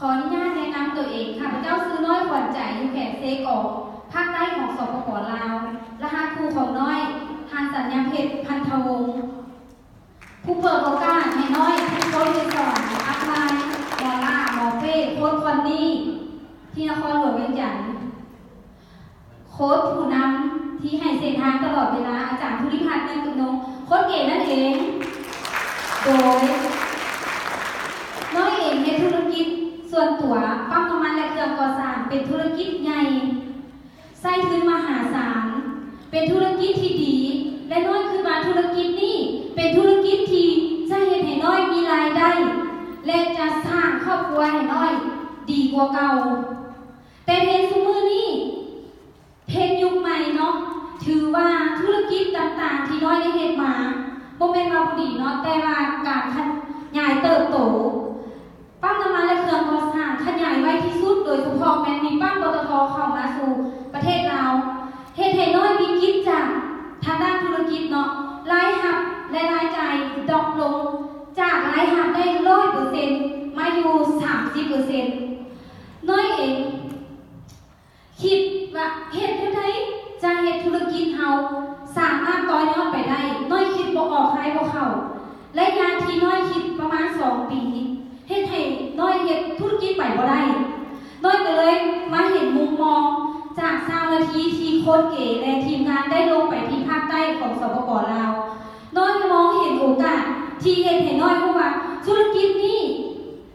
ຂໍອະນຸຍາດແນະນຳຕົວເອງ, ຂ້າພະເຈົ້າຊື່ນ້ອຍ ຂວັນໃຈ ຢູ່ແຂວງເຊກອງ ພາກໃຕ້ຂອງ ສປປ ລາວ. ລະຫັດຄູ່ຂອງນ້ອຍ ທ່ານ ສັນຍາເພັດ ພັນທະວົງ. ຜູ້ເປີດໂອກາດໃຫ້ນ້ອຍ ຄືໂຄ້ດເກສອນ ອັກລາຍ ໝໍຫຼ້າ ໝໍເປ້ ໂຄ້ດຄອນນີ່ ທີ່ນະຄອນຫຼວງວຽງຈັນ. ໂຄ້ດຜູ້ນຳທີ່ໃຫ້ເສັ້ນທາງຕະຫຼອດເວລາ ອາຈານພູລິພັດ ເງິນກຳນົງ ໂຄ້ດເກນັ້ນເອງ. ໂດຍ ນ້ອຍເອງເຮັດທຸລະກິດສ່ວນຕົວ, ປ້ຳນ້ຳມັນ ແລະ ເຄື່ອງກໍ່ສ້າງ ເປັນທຸລະກິດໃຫຍ່ ໃຊ້ທຶນມະຫາສານ, ເປັນທຸລະກິດທີ່ດີ ແລະ ນ້ອຍຄິດວ່າທຸລະກິດນີ້ເປັນທຸລະກິດທີ່ຈະເຮັດໃຫ້ນ້ອຍມີລາຍໄດ້ ແລະ ຈະສ້າງຄອບຄົວໃຫ້ນ້ອຍດີກວ່າເກົ່າ. ແຕ່ເທຣນຊຸມມື້ນີ້ ເທຣນຍຸກໃໝ່ເນາະ, ຖືວ່າທຸລະກິດຕ່າງໆທີ່ນ້ອຍໄດ້ເຮັດມາ ບໍ່ແມ່ນວ່າບໍ່ດີເນາະ, ແຕ່ວ່າການຂະຫຍາຍເຕີບໂຕ, ປ້ຳນ້ຳມັນ ແລະ ເຄື່ອງກໍ່ສ້າງຂະຫຍາຍໄວທີ່ສຸດ, ໂດຍສະເພາະແມ່ນມີປ້ຳ ປຕທ ເຂົ້າມາສູ່ປະເທດລາວ, ເຮັດໃຫ້ນ້ອຍວິກິດຈາກທາງດ້ານທຸລະກິດເນາະ, ລາຍຮັບ ແລະ ລາຍຈ່າຍດຣອບລົງ, ຈາກລາຍຮັບໄດ້ຮ້ອຍເປີເຊັນ ມາຢູ່ສາມສິບເປີເຊັນ. ນ້ອຍເອງ ຄິດວ່າເຮັດແນວໃດຈະເຮັດທຸລະກິດເຮົາສາມາດຕໍ່ຍອດໄປໄດ້, ນ້ອຍຄິດບໍ່ອອກ ຄາຍບໍ່ເຂົ້າ. ໄລຍະທີ່ນ້ອຍຄິດປະມານສອງປີ ເຮັດໃຫ້ນ້ອຍເຮັດທຸລະກິດໄປບໍ່ໄດ້. ນ້ອຍກໍເລີຍມາເຫັນມຸມມອງຈາກຊາວນາທີທີ່ໂຄດເກ ແລະ ທີມງານໄດ້ລົງໄປທີ່ພາກໃຕ້ຂອງ ສປປ ລາວ. ນ້ອຍມອງເຫັນໂອກາດທີ່ເຮັດໃຫ້ນ້ອຍຮູ້ວ່າທຸລະກິດນີ້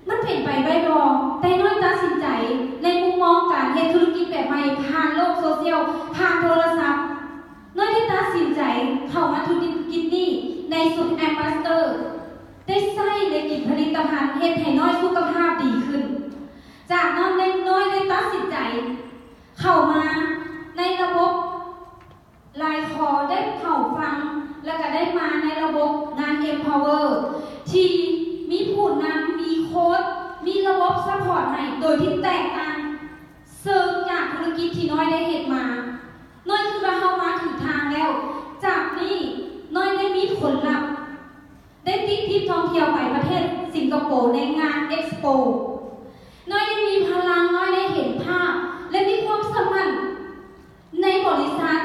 ມັນເປັນໄປໄດ້ບໍ່? ແຕ່ນ້ອຍຕັດສິນໃຈໃນມຸມມອງການເຮັດທຸລະກິດແບບໃໝ່ ຜ່ານໂລກໂຊຊຽວ, ຜ່ານໂທລະສັບ. ນ້ອຍໄດ້ຕັດສິນໃຈເຂົ້າມາທຸລະກິດນີ້ໃນຊຸດແອມບາສເຕີ, ໄດ້ໃຊ້ ໄດ້ກິນຜະລິດຕະພັນ ເຮັດໃຫ້ນ້ອຍສຸຂະພາບດີຂຶ້ນ. ຈາກນັ້ນ ນ້ອຍໄດ້ຕັດສິນໃຈເຂົ້າມາໃນລະບົບ ຫຼາຍຂໍ້ໄດ້ເຂົ້າຟັງ ແລ້ວກໍໄດ້ມາໃນລະບົບງານ Empower ທີ່ມີຜູ້ນຳ, ມີໂຄດ, ມີລະບົບ support ໃຫ້ ໂດຍທີ່ແຕກຕ່າງເຊິ່ງຈາກທຸລະກິດທີ່ນ້ອຍໄດ້ເຮັດມາ. ນ້ອຍຄິດວ່າເຮົາມາຖືກທາງແລ້ວ. ຈາກນີ້ນ້ອຍໄດ້ມີຜົນລັບ ໄດ້ຕິດທຣິບທ່ອງທ່ຽວໄປປະເທດສິງກະໂປໃນງານ Expo. ນ້ອຍໄດ້ມີພະລັງ, ນ້ອຍໄດ້ເຫັນພາບ ແລະ ມີຄວາມເຊື່ອໝັ້ນໃນບໍລິສັດ,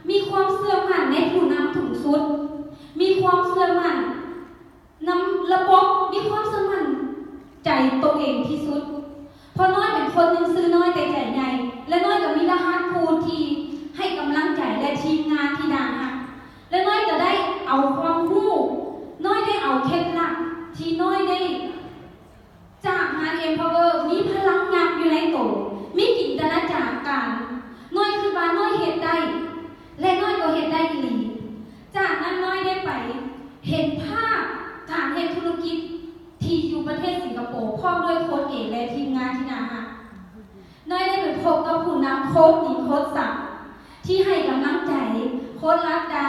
ມີຄວາມເຊື່ອໝັ້ນໃນຜູ້ນຳສູງສຸດ, ມີຄວາມເຊື່ອໝັ້ນນຳລະບົບ, ມີຄວາມເຊື່ອໝັ້ນໃຈໂຕເອງທີ່ສຸດ. ເພາະນ້ອຍເປັນຄົນໜຶ່ງຊື່ນ້ອຍແຕ່ໃຈໃຫຍ່ ແລະ ນ້ອຍກໍມີລະຫັດຄູທີ່ໃຫ້ກຳລັງໃຈ ແລະ ທີມງານທີ່ໜ້າຮັກ ແລະ ນ້ອຍກໍໄດ້ເອົາຄວາມຮູ້, ນ້ອຍໄດ້ເອົາເຄັດລັບທີ່ນ້ອຍໄດ້ຈາກງານ Empower ມີພະລັງຍັບຢູ່ໃນໂຕ, ມີຈິນຕະນາຈາການ, ນ້ອຍຄິດວ່ານ້ອຍເຮັດໄດ້ ແລະ ນ້ອຍກໍເຮັດໄດ້ອີ່ຫຼີ. ຈາກນັ້ນນ້ອຍໄດ້ໄປເຫັນພາບການເຮັດທຸລະກິດທີ່ຢູ່ປະເທດສິງກະໂປ ພ້ອມດ້ວຍໂຄດເອ ແລະ ທີມງານທີ່ໜ້າຮັກ. ນ້ອຍໄດ້ໄປພົບກັບຜູ້ນຳໂຄດດີໂຄດສັບທີ່ໃຫ້ກຳລັງໃຈ ໂຄດລັດດາ,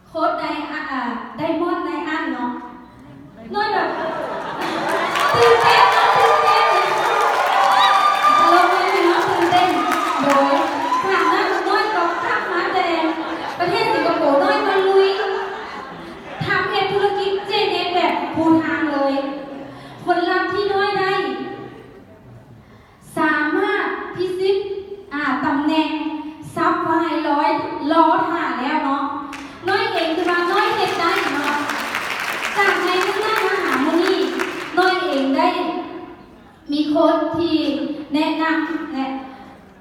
ໂຄດໄດອະ ອາ ໄດມອນ ໄດອັນເນາະ. ນ້ອຍແບບຕື່ນເຕັ້ນເນາະ, ຕື່ນເຕັ້ນ. ຕະຫຼົກໜ້ອຍໜຶ່ງເນາະ, ຕື່ນເຕັ້ນ. ໂດຍ ຈາກນັ້ນນ້ອຍກໍກັບມາແຕ່ປະເທດສິງກະໂປ, ນ້ອຍມາລຸຍທຳເຮັດທຸລະກິດ J-Net ແບບ full time ເລີຍ. ຜົນລັບທີ່ນ້ອຍໄດ້ ສາມາດພິຊິດ ອາ ຕຳແໜ່ງ Supply ຮ້ອຍ ລໍຖ້າແລ້ວເນາະ. ນ້ອຍເອງຄືວ່ານ້ອຍເຮັດໄດ້ເນາະ. ຈາກໃນມື້ນັ້ນມາຫາມື້ນີ້ ນ້ອຍເອງໄດ້ມີໂຄດທີ່ແນະນຳ ແລະ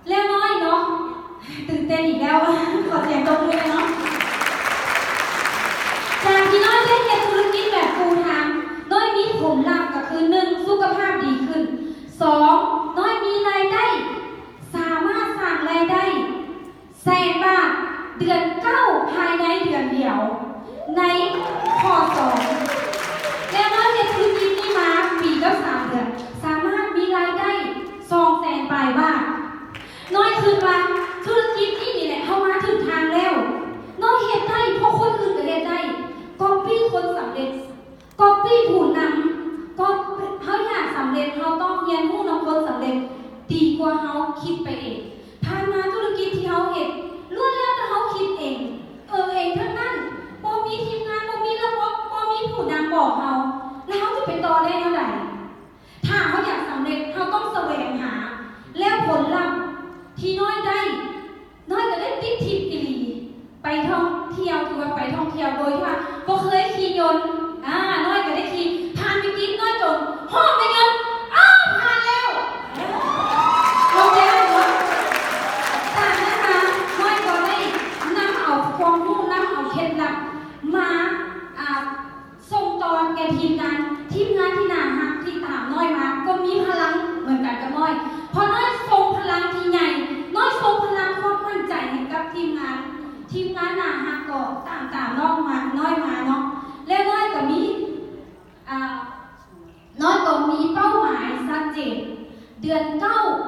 ແລ້ວນ້ອຍເນາະ ຕື່ນເຕັ້ນອີກແລ້ວ ຂໍສຽງຕົບມືແດ່ເນາະ. ຈາກທີ່ນ້ອຍໄດ້ເຮັດທຸລະກິດແບບ full time ນ້ອຍມີຜົນລັບກໍຄື ໜຶ່ງ ສຸຂະພາບດີຂຶ້ນ, ສອງ ນ້ອຍມີລາຍໄດ້ ສາມາດສ້າງລາຍໄດ້ແສນບາດ ເດືອນເກົ້າ ພາຍໃນເດືອນດຽວ ໃນ ຄ.ສອງ ແລະ ນ້ອຍເຮັດທຸລະກິດນີ້ມາປີກັບສາມເດືອນ ສາມາດມີລາຍໄດ້ສອງແສນປາຍບາດ. ນ້ອຍຄິດວ່າທຸລະກິດນີ້ນີ້ແຫຼະ ເຮົາມາຖືກທາງແລ້ວ. ນ້ອຍເຮັດໄດ້ ເພາະຄົນອື່ນກໍເຮັດໄດ້. ກັອບປີ້ຄົນສຳເລັດ, ກັອບປີ້ຜູ້ນຳ. ກໍເຮົາຢາກສຳເລັດ ເຮົາຕ້ອງຮຽນຮູ້ນຳຄົນສຳເລັດດີກວ່າເຮົາຄິດໄປເອງ. ຜ່ານມາທຸລະກິດທີ່ເຮົາເຮັດ ລ້ວນແລ້ວແຕ່ເຮົາຄິດເອງ ເອີເອງທັງນັ້ນ. ບໍ່ມີທີມງານ, ບໍ່ມີລະບົບ, ບໍ່ມີຜູ້ນຳບອກເຮົາ, ແລ້ວເຮົາຈະໄປຕໍ່ໄດ້ແນວໃດ? ຖ້າເຮົາຢາກສຳ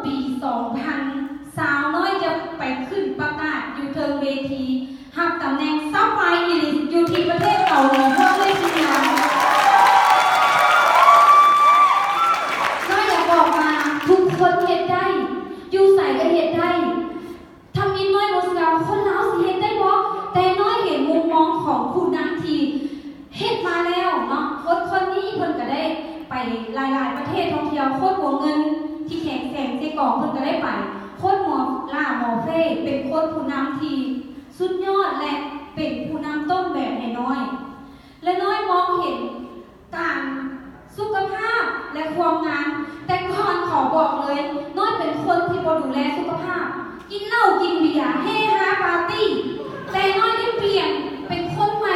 ປີສອງພັນ ສາວນ້ອຍຈະໄປຂຶ້ນປະກາດຢູ່ເທິງເວທີ ຮັບຕຳແໜ່ງ Sapphire Elite ຢູ່ທີ່ປະເທດເກົາຫຼີ ພ້ອມດ້ວຍທີມງານ. ນ້ອຍຢາກບອກວ່າທຸກຄົນເຮັດໄດ້, ຢູ່ໃສກໍເຮັດໄດ້. ທຳອິດນ້ອຍບໍ່ເຊື່ອຄົນລາວຊິເຮັດໄດ້ບໍ່, ແຕ່ນ້ອຍເຫັນມຸມມອງຂອງຜູ້ນຳທີ່ເຮັດມາແລ້ວເນາະ. ຄົນຄົນນີ້ເພິ່ນກໍໄດ້ໄປຫຼາຍໆປະເທດທ່ອງທ່ຽວ, ໂຄດຫົວເງິນທີ່ແຂງແສງເຊກອງເພິ່ນກໍໄດ້ໄປ, ໂຄດໝໍຫຼ້າໝໍເຟເປັນຄົນຜູ້ນຳທີ່ສຸດຍອດ ແລະ ເປັນຜູ້ນຳຕົ້ນແບບໃຫ້ນ້ອຍ ແລະ ນ້ອຍມອງເຫັນ ການສຸຂະພາບ ແລະ ຄວາມງາມ. ແຕ່ກ່ອນຂໍບອກເລີຍ, ນ້ອຍເປັນຄົນທີ່ບໍ່ດູແລສຸຂະພາບ, ກິນເຫຼົ້າກິນເບຍ, ເຮຮາປາຕີ້. ແຕ່ນ້ອຍໄດ້ປ່ຽນເປັນຄົນໃໝ່.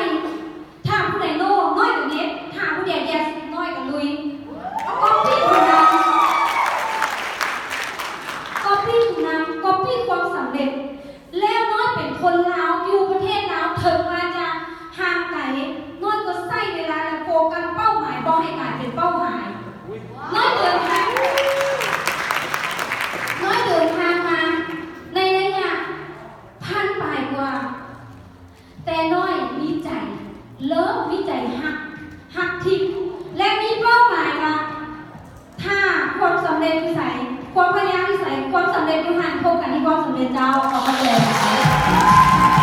ຖ້າຜູ້ໃດ no ນ້ອຍກໍ yes, ຖ້າຜູ້ໃດ yes ນ້ອຍກໍລຸຍ. ກັອບປີ້ຜູ້ນຳ, ກັອບປີ້ຜູ້ນຳ, ກັອບປີ້ຄວາມສຳເລັດ. ແລ້ວນ້ອຍເປັນຄົນລາວ ຢູ່ປະເທດລາວ ເຖິງວ່າຈະຫ່າງໄກ, ນ້ອຍກໍໃຊ້ເວລາ ແລະ ໂຟກັສເປົ້າໝາຍ ບໍ່ໃຫ້ກາຍເປັນເປົ້າໝາຍ. ນ້ອຍເດີນທາງ, ນ້ອຍເດີນທາງມາໃນໄລຍະພັນປາຍກວ່າ, ແຕ່ນ້ອຍມີໃຈເລີບ, ມີໃຈຮັກ, ຮັກທິມ ແລະ ມີເປົ້າໝາຍວ່າ ຖ້າຄວາມສຳເລັດຢູ່ໃສ, ຄວາມພະຍາຍາມຢູ່ໃສ, ຄວາມສຳເລັດຢູ່ຫັ້ນ. ພົບກັນທີ່ຄວາມສຳເລັດເຈົ້າ. ຂອບໃຈຫຼາຍ.